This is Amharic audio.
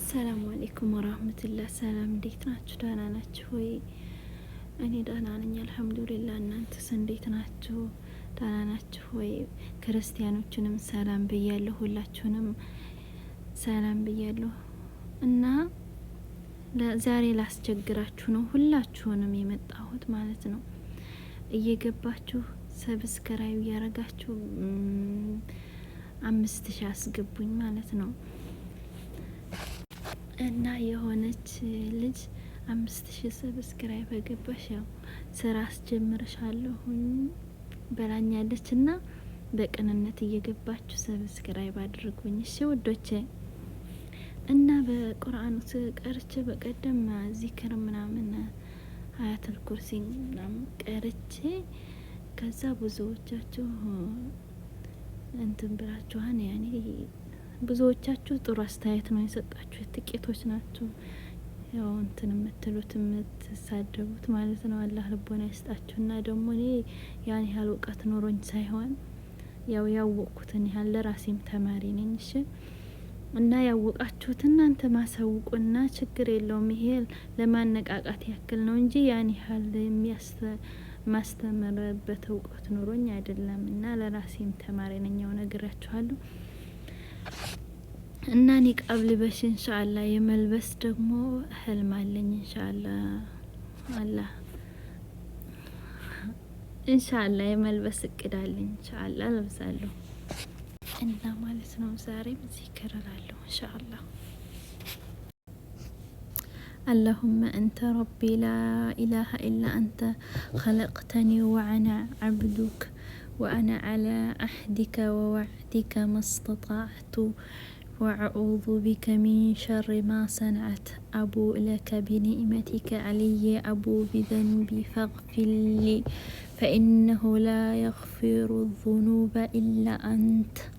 ሰላም አለይኩም ወራህመቱላህ። ሰላም እንዴት ናችሁ? ደህና ናችሁ ወይ? እኔ ደህና ነኝ አልሐምዱሊላህ። እናንተስ እንዴት ናችሁ? ደህና ናችሁ ወይ? ክርስቲያኖችንም ሰላም ብያለሁ፣ ሁላችሁንም ሰላም ብያለሁ። እና ዛሬ ላስቸግራችሁ ነው ሁላችሁንም የመጣሁት ማለት ነው። እየገባችሁ subscribe እያረጋችሁ 5000 አስገቡኝ ማለት ነው። እና የሆነች ልጅ 5000 subscribe በገባሽ ያው ስራ አስጀምርሻለሁኝ በላኛለች። እና በቅንነት እየገባችሁ subscribe አድርጉኝ እሺ ውዶቼ። እና በቁርአኑ ቀርቼ በቀደም ዚክር ምናምን አያተል ኩርሲ ምናምን ቀርቼ ከዛ ብዙዎቻችሁ እንትን ብላችኋን ያኔ ብዙዎቻችሁ ጥሩ አስተያየት ነው የሰጣችሁ፣ ጥቂቶች ናቸው ያው እንትን የምትሉት የምትሳደቡት ማለት ነው። አላህ ልቦና ይስጣችሁ። እና ደግሞ እኔ ያን ያህል እውቀት ኖሮኝ ሳይሆን ያው ያወቅኩትን ያህል ለራሴም ተማሪ ነኝ። እሺ እና ያወቃችሁት እናንተ ማሳውቁና ችግር የለውም። ይሄ ለማነቃቃት ያክል ነው እንጂ ያን ያህል ማስተምርበት እውቀት ኖሮኝ አይደለም። እና ለራሴም ተማሪ ነኝ፣ ያው ነግራችኋለሁ። እና ኒቃብ ልበሽ እንሻአላ። የመልበስ ደግሞ ህልም አለኝ እንሻአላ። አላህ እንሻአላ የመልበስ እቅድ አለኝ እንሻአላ ለብሳለሁ እና ማለት ነው። ዛሬም ዚክር እላለሁ እንሻአላ። اللهم أنت ربي لا إله إلا أنت خلقتني وأنا عبدك وأنا على عهدك ووعدك ما استطعت وأعوذ بك من شر ما صنعت أبوء لك بنعمتك علي أبوء بذنبي فاغفر لي فإنه لا يغفر الذنوب إلا أنت.